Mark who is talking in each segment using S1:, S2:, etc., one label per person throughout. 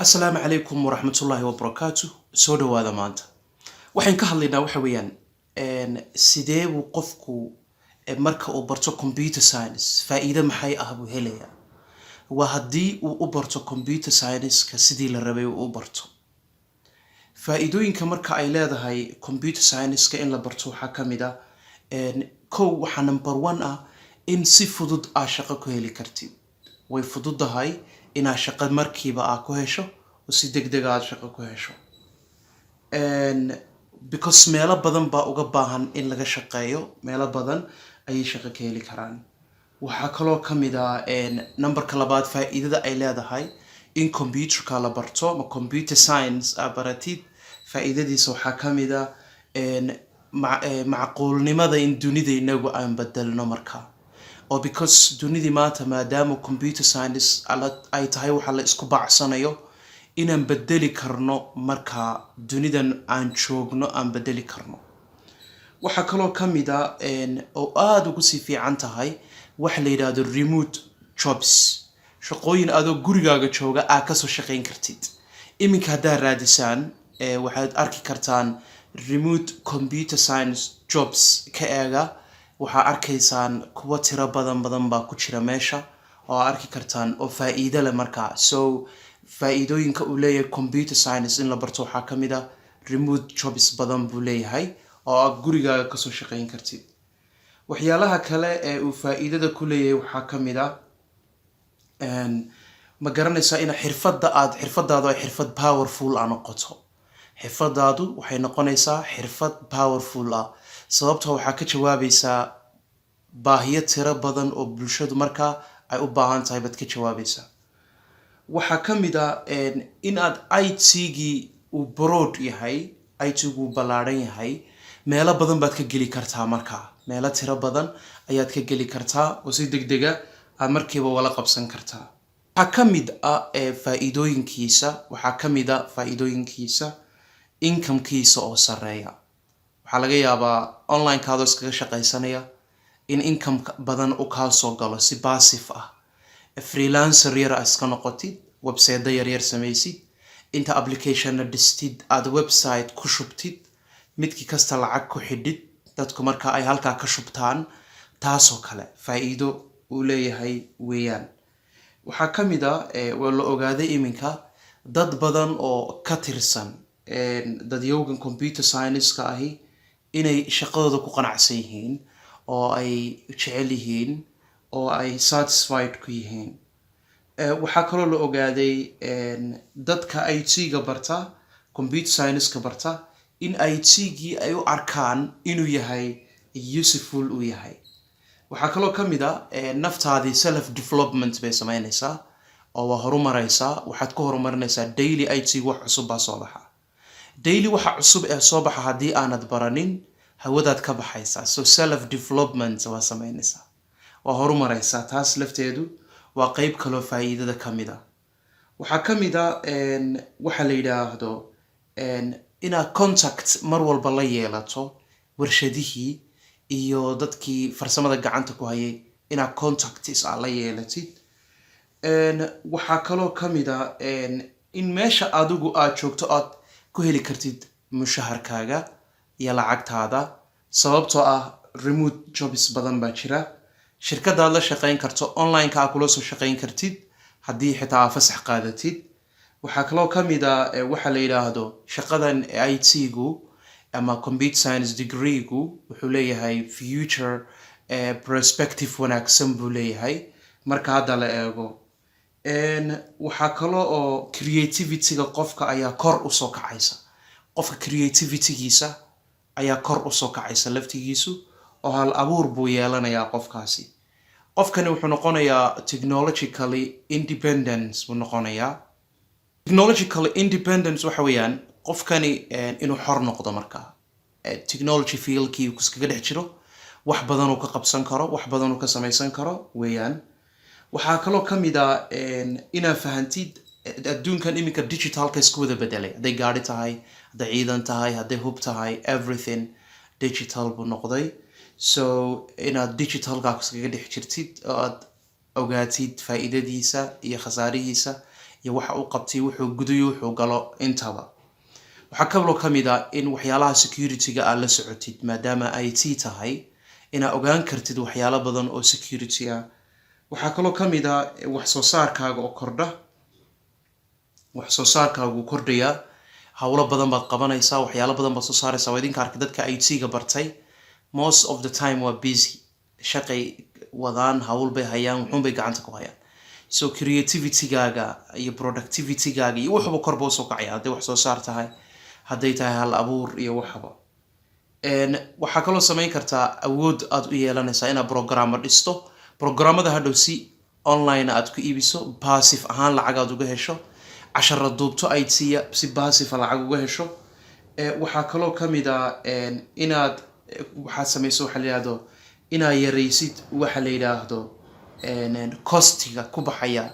S1: Asalaamu calaykum waraxmatullaahi wabarakaatu. Soo dhawaada. Maanta waxaan ka hadlaynaa waxa weeyaan sidee buu qofku marka uu barto computer science faa'iido maxay ah buu helayaa. Waa haddii uu u barto computer science-ka sidii la rabay uu u barto. Faa'iidooyinka marka ay leedahay computer science-ka in la barto waxaa ka mid ah, kow, waxaa number one ah in si fudud aa shaqo ku heli kartid. Way fududahay inaad shaqo markiiba aa ku hesho oo si deg deg aad shaqo ku hesho, because meelo badan baa uga baahan in laga shaqeeyo, meelo badan ayay shaqo ka heli karaan. Waxaa kaloo ka mid ah numberka labaad faa'iidada ay leedahay in computerka la barto ma computer science aa baratid. Faa'iidadiisa waxaa ka mid ah macquulnimada in dunida inagu aan bedelno markaa oo because dunidii maanta, maadaama computer science ay tahay waxa la isku baacsanayo, inaan bedeli karno markaa dunidan aan joogno aan bedeli karno. Waxaa kaloo ka mid ah oo aada ugu sii fiican tahay waxa la yidhaahdo remote jobs, shaqooyin adoo gurigaaga jooga aa kasoo shaqayn kartid. Iminka haddaad raadisaan, waxaad arki kartaan remote computer science jobs ka eega. Waxaa arkaysaan kuwa tiro badan badan baa ku jira meesha oo aa arki kartaan oo faa'iido leh markaa. So faa'iidooyinka uu leeyahay computer science in la barto waxaa ka mid ah remote jobs badan buu leeyahay oo aad gurigaaga kasoo shaqayn kartid. Waxyaalaha kale ee uu faa'iidada ku leeyahay waxaa ka mid ah, ma garanaysaa, in xirfadda aad xirfadaadu ay xirfad powerful ah noqoto. Xirfadaadu waxay noqonaysaa xirfad powerful ah, sababtoo waxaa ka jawaabaysaa baahiyo tiro badan oo bulshadu markaa ay u baahan tahay baad ka jawaabaysaa. Waxaa ka mid ah in aad IT-gii uu broad yahay, IT-gu uu ballaadhan yahay, meelo badan baad ka geli kartaa markaa, meelo tiro badan ayaad ka geli kartaa oo si deg dega aad markiiba wala qabsan kartaa. Waxaa ka mid ah faa-iidooyinkiisa, waxaa ka mid a faa-iidooyinkiisa incomekiisa oo sarreeya. Waxaa laga yaabaa online-kaadoo iskaga shaqaysanaya in income badan u kaa soo galo si passive ah, freelancer yar a iska noqotid, website yaryar samaysid, inta applicationna dhistid, aad website ku shubtid, midkii kasta lacag ku xidhid, dadku marka ay halkaa ka shubtaan. Taasoo kale faa-iido uu leeyahay weeyaan. Waxaa ka mid a, waa la ogaaday iminka, dad badan oo ka tirsan dadyowgan computer science-ka ahi inay shaqadooda ku qanacsan yihiin oo ay jecel yihiin oo ay satisfied ku yihiin. Waxaa kaloo la ogaaday dadka IT-ga barta, computer science-ka barta, in IT-gii ay u arkaan inuu yahay useful uu yahay. Waxaa kaloo ka mid a naftaadii self development bay sameynaysaa oo waa horumaraysaa. Waxaad ku horumarinaysaa daily IT wax cusub baa soo baxa daily. Waxa cusub ee soo baxa haddii aanad baranin, hawadaad ka baxaysaa. So self development waa sameynaysaa, waa horumaraysaa. Taas lafteedu waa qeyb kaloo faa'iidada ka mid a. Waxaa ka mid a waxa la yidhaahdo inaad contact mar walba la yeelato warshadihii iyo dadkii farsamada gacanta ku hayay, inaad contacts aa la yeelatid. Waxaa kaloo ka mid a in meesha adigu aad joogto aad ku heli kartid mushaharkaaga iyo lacagtaada, sababtoo ah remote jobs badan baa jira, shirkadaad la shaqayn karto, online-ka aad kula soo shaqayn kartid haddii xitaa aad fasax qaadatid. Waxaa kaloo ka mid a waxa la yidhaahdo shaqadan IT-gu ama computer science degree-gu wuxuu leeyahay future perspective wanaagsan buu leeyahay marka hadda la eego. Waxaa kaloo oo creativity-ga qofka ayaa kor usoo kacaysa, qofka creativity-giisa ayaa kor usoo kacaysa laftigiisu oo hal abuur buu yeelanayaa qofkaasi. Qofkani wuxuu noqonayaa technologically independence buu noqonayaa. Technological independence waxa weeyaan qofkani inuu xor noqdo markaa technology fieldkii uu iskaga dhex jiro, wax badan uu ka qabsan karo, wax badan uu ka samaysan karo weeyaan. Waxaa kaloo ka mid a inaad fahantid adduunkan iminka digitalka isku wada bedelay, hadday gaari tahay, hadday ciidan tahay, hadday hub tahay, everything digital buu noqday. So inaad digitalka iskaga dhex jirtid oo aad ogaatid faa'iidadiisa iyo khasaarihiisa. Iyo waxa uu qabtay, wuxuu gudayo, wuxuu galo intaba. Waxaa kaloo ka mid ah in waxyaalaha security-ga aad la socotid, maadaama IT tahay, inaad ogaan kartid waxyaalo badan oo security ah. Waxaa kaloo ka mid ah wax soo saarkaaga oo kordha. Wax soo saarkaagu kordhayaa, howlo badan baad qabanaysaa, waxyaalo badan baad soo saaraysaa. Waa idinka arkay, dadka IT-ga bartay most of the time waa busy, shaqay wadaan, hawl bay hayaan, wuxuun bay gacanta ku hayaan. So creativity-gaaga iyo productivity-gaaga iyo wuxuba korba usoo kacaya, hadday wax soo saar tahay, hadday tahay hal abuur iyo waxaba. Waxaa kaloo samayn kartaa, awood aad u yeelanaysaa inaad programmo dhisto, programmada hadhow si online aad ku iibiso, passive ahaan lacag aad uga hesho, cashara duubto IT-ya, si passive lacag uga hesho. Waxaa kaloo kamid ah inaad waxaad samayso waxa la yidhahdo inaad yaraysid waxa la yidhaahdo cost-iga ku baxaya,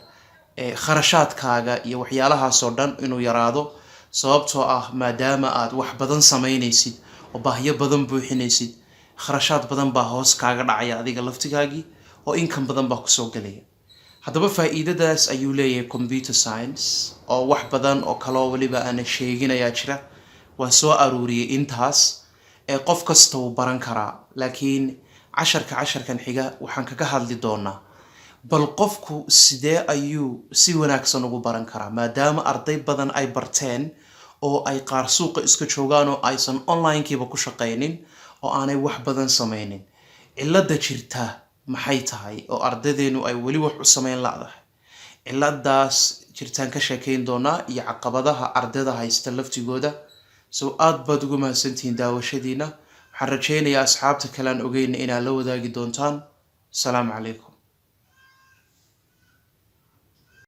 S1: kharashaadkaaga iyo waxyaalahaasoo dhan inuu yaraado, sababtoo ah maadaama aad wax badan samaynaysid oo baahyo badan buuxinaysid, kharashaad badan baa hoos kaaga dhacaya adiga laftigaagii, oo income badan baa kusoo gelaya. Haddaba faa-iidadaas ayuu leeyahay computer science, oo wax badan oo kaloo weliba aana sheegin ayaa jira. Waa soo aruuriyey intaas. Ee qof kasta wuu baran karaa, laakiin casharka casharkan xiga waxaan kaga hadli doonaa bal qofku sidee ayuu si wanaagsan ugu baran karaa, maadaama arday badan ay barteen oo ay qaar suuqa iska joogaan oo aysan online-kiiba ku shaqaynin oo aanay wax badan samaynin. Cilladda jirta maxay tahay oo ardaydeenu ay weli wax u samayn la'dahay? Ciladaas jirtaan ka sheekayn doonaa iyo caqabadaha ardayda haysta laftigooda. So aad baad ugu mahadsantihiin daawashadiina. Waxaan rajaynayaa asxaabta kale aan ogeyna inaad la wadaagi doontaan. Asalaamu calaykum.